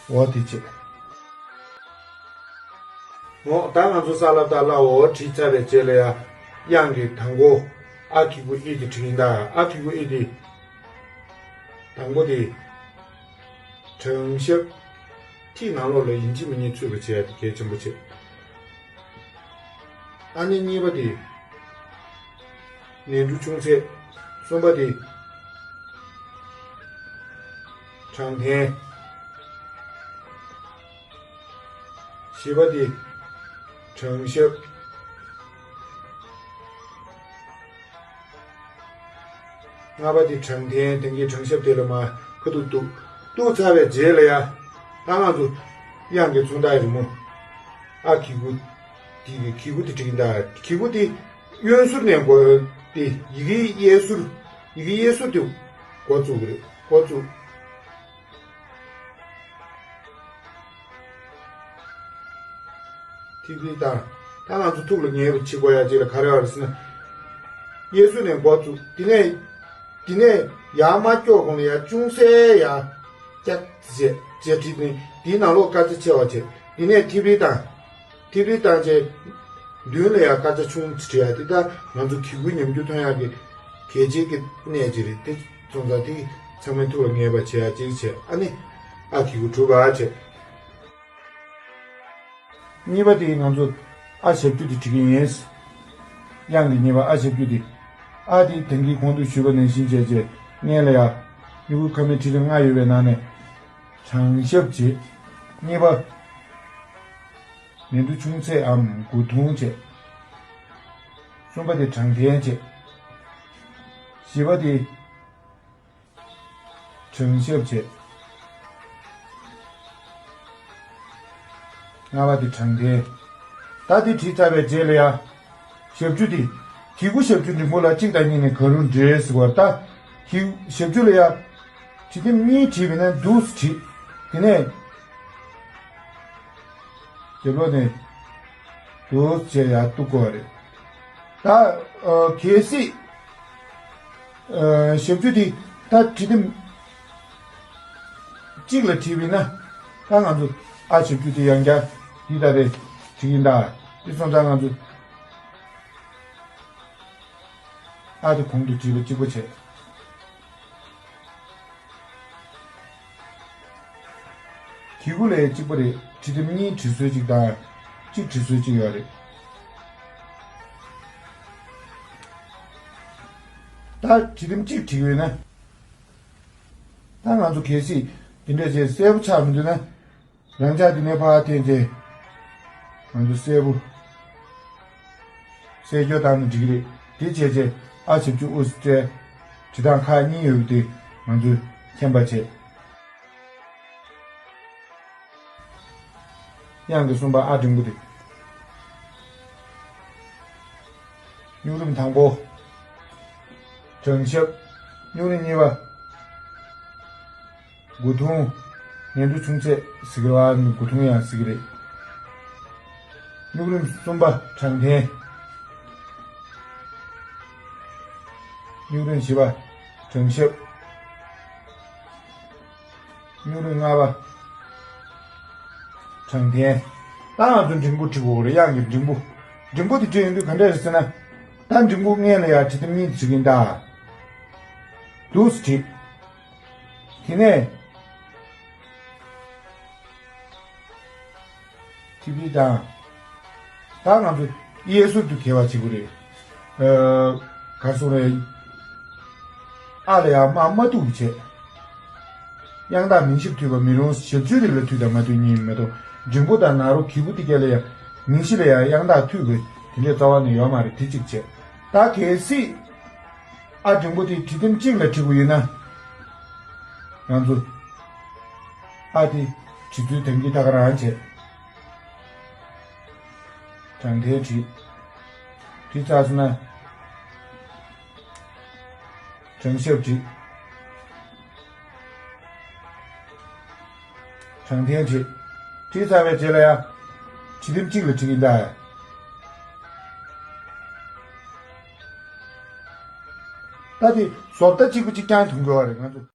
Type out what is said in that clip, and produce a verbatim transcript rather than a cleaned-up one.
འོ་དེ་བྱས། འོ་ད་ང་ཚོ་ས་ལ་བཏགས་སླ་འོ་བྲིས་ཚར་བའི་རྗེས་ལ་ཡ། དབྱངས་ཀྱི་དང་པོ། ཨ་གི་གུ་ཨི་དེ་བྲིས་ཡིན་ད། ཨ་གི་གུ་ཨི་དེ། དང་པོ་དེ། དྲང་ཞབས། ཐིག་ནང་ལོགས་ལ་ཡིན་གཅིག་མིན་གཉིས་ཚུད་པ་བྱས་ཏེ་གལ་ཆེན་པོ་བྱེད། ཨ་ནི་གཉིས་པ་དེ། ནས་འབྲུ་ཆུང་ཚད། གསུམ་པ་དེ། དྲང་འཐེན། བཞི་པ་དེ། དྲང་ཞབས། ལྔ་པ་དེ་དྲང་འཐེན། དེང་གི་དྲང་ཞབས་དེ་ལ་མ་ཁ་ཐུག་གཏུག་གཏུག་ཚར་བའི་རྗེས་ལ་ཡ། ད་ང་ཚོ་དབྱངས་ཀྱི་མཚོན་རྟགས་རི་མོ། ཨ་གི་གུ། དེ་གི་གི་གུ་དེ་བྲིས་ཡིན་ད། གི་གུ་དེ་གཡོན་ཟུར་ནས་འགོ་དེ་ཡི་གེ་གཡས་ཟུར། ཡི་གེ་གཡས་ཟུར་དེ་འགོ་བཙུགས་རེད། འགོ་བཙུགས། ཐིག་ཕིག་དང་། ད་ང་ཚོ་ཐུགས་ལ་ངེས་པ་བྱེད་དགོས་ཡ་གཅིག་ལ་ག་རེ་བ་རེད་ཟེར་ན། གཡས་ཟུར་ནས་འགོ་བཙུགས། དེ་ནས། དེ་ནས་ཡར་མ་སྐྱོར་གོང་ལ་ཡ་ཅུང་ཟད་ཡ། ཀྱག་ཅེས་ཅེས་བྲིས་ནས་དེའི་ནང་ལོགས་སྐར་ཆ་ཕྱེ་བ་བྱས། དེ་ནས་ཐིག་ཕིག་དང་། ཐིག་ཕིག་དང་བཅས། མདུན་ལ་ཡ་སྐར་ཆ་ཆུང་ཅིག་བྲིས་ཡ་དེ་ད་ང་ཚོ་གི་གུ་ཉམས་འགྱུར་ཐོན་ཡ་གི་གལ་ཆེ་གི་གནད་ཅིག་རེད། དེ་སོང་ཙང་དེ་ཚང་མས་ཐུགས་ལ་ངེས་པ་བྱེད་ཡ་གཅིག་བྱས། ཨ་ནི་ཨ་གི་གུ་གྲུབ་པ་བྱས། གཉིས་པ་དེ་ང་ཚོ་ཨ་ཞབས་ཀྱུ་དེ་བྲིས་ཀྱི་ཡིན། དབྱངས་ཀྱི་གཉིས་པ་ཨ་ཞབས་ཀྱུ་དེ། ཨ་དེ་དེང་གི་གོང་དུ་ཞུས་པ་ནང་བཞིན་བྱས་རྗེས་སྔོན་ལ་ཡ། སྨྱུ་གུ་ཁ་མའི་ཁྲིད་ལེན་ལྔ་ཡོད་པའི་ནང་ནས། དྲང་ཞབས་བྱེད། གཉིས་པ། ནས་འབྲུ་ཆུང་ཚད་འམ་དགུ་ཐུང་བྱེད། གསུམ་པ་དེ་དྲང་འཐེན་བྱེད། བཞི་པ་དེ། དྲང་ཞབས་བྱེད། ལྔ་པ་དེ་དྲང་འཐེན། ད་དེ་བྲིས་ཚར་བའི་རྗེས་ལ་ཡ། ཞབས་ཀྱུ་དེ། གི་གུ་ཞབས་ཀྱུ་འབྲིང་པོ་ལ་གཅིག་དང་གཉིས་ནས་གང་རུང་འབྲི་ཟེར་བ་ད། གི་ཞབས་ཀྱུ་ལ་ཡ། བྲིས་དེམ་གཉིས་བྲིས་པས་ན་འདུག་སེ་བྲིས། དེ་ནས། རྒྱབ་ལོགས་ནས། འདུག་སེ་བྱས་ཡ་གཏུག་དགོས་པ་རེད། ད། ཨ། གལ་སྲིད། ཨ། ཞབས་ཀྱུ་དེ་ད་བྲིས་དེམ་གཅིག་ལ་བྲིས་པས་ན། ད་ང་ཚོ་ཨ་ཞབས་ཀྱུ་དེ་ཡང་བསྐྱར་འདི་ལྟ་རེ་བྲིས་ཀྱིན་གདའ། དེ་སོང་ཙང་ང་ཚོ་ཨ་དེ་གོང་དུ་བྲིས་པ་གཅིག་པ་བྱས། གི་གུ་ལས་གཅིག་པ་རེད། བྲིས་དེམ་གཉིས་བྲིས་སྲོལ་གཅིག་དང་། གཅིག་བྲིས་སྲོལ་གཅིག་ཡོད་རེད། ད་བྲིས་དེམ་གཅིག་བྲིས་ཡོད་ན། ད་ང་ཚོ་གལ་སྲིད་འདི་འདྲ་བྱས་གསལ་པོ་ཆགས་མི་འདུག་ན། རང་ཅག་འདི་ནས་ཕར་འཐེན་ཏེ། ང་ཚོ་གསལ་པོ། གསལ་སྐྱོར་བཏང་ན་འགྲིག་གི་རེད། དེ་བྱས་རྗེས་ཨ་ཞབས་ཀྱུ་ཨུ་སི་སྤྲད། བྲིས་སྟངས་ཁག་གཉིས་ཡོད་པ་དེ་ང་ཚོས་མཁྱེན་པ་བྱས། དབྱངས་ཀྱི་གསུམ་པ་ཨ་འབྲིང་པོ་དེ། སྨྱུག་རིམ་དང་པོ། དྲང་ཞབས། སྨྱུག་རིམ་གཉིས་པ། དགུ་ཐུང་། ནས་འབྲུ་ཆུང་ཚད་ཟེར་གི་རེད་བ། དགུ་ཐུང་ཡང་ཟེར་གི་རེད། སྨྱུག་རིམ་གསུམ་པ་དྲང་འཐེན། སྨྱུག་རིམ་བཞི་པ་དྲང་ཞབས། སྨྱུག་རིམ་ལྔ་པ་དྲང་འཐེན། ད་ང་ཚོ་འབྲིང་པོ་བྲིས་དགོས་རེད། དབྱངས་ཀྱི་འབྲིང་པོ། འབྲིང་པོ་དེ་བྲིས་ཡོང་དུས་ག་འདྲ་རེད་ཟེར་ན། ད་འབྲིང་པོ་སྔོན་ལ་ཡ་བྲིས་དེམ་གཉིས་བྲིས་ཀྱིན་གདའ། འདུག་སེ་བྲིས། དེ་ནས། ཐིག་ཕིག་དང་། ད་ང་ཚོ་གཡས་ཟུར་དུ་འཁེལ་བ་བྱེད་དགོས་རེད། ཨ། ག་རེ་ཟེར་དགོས་རེད། ཨ་ལ་ཡ་མར་མ་གཏུག་བྱས། དབྱངས་རྟགས་མིང་གཞིར་མཐུད་པ་མི་རུང་། ཞབས་ཀྱུའི་རིགས་ལ་མཐུད་དང་མ་མཐུད་གཉིས་མ་གཏོགས། འབྲིང་པོ་དང་ན་རོ་གི་གུ་དེ་ག་ལ་ཡ། མིང་གཞི་ལ་ཡ་དབྱངས་རྟགས་མཐུད་དགོས། དེ་འདྲའི་རྩ་བ་ནས་ཡོད་མ་རེད། དེ་གཅིག་བྱས། ད་གལ་སྲིད། ཨ་འབྲིང་པོ་དེ་བྲིས་དེམ་གཅིག་ལ་བྲིས་དགོས་ཡོད་ན། ང་ཚོ། ཨ་དེ་བྲིས་ཚུལ་དེང་གི་ད་ག་རང་བྱས། དྲང་འཐེན་བྲིས། བྲིས་ཚར་སོང་ན། དྲང་ཞབས་བྲིས། དྲང་འཐེན་བྲིས། བྲིས་ཚར་བའི་རྗེས་ལ་ཡ། བྲིས་དེམ་གཅིག་ལ་བྲིས་ཀྱིན་གདའ། ད་དེ་བཟོ་ལྟ་གཅིག་པ་གཅིག་རྐྱང་མཐོང་གི་ཡོད་རེད་ང་ཚོ།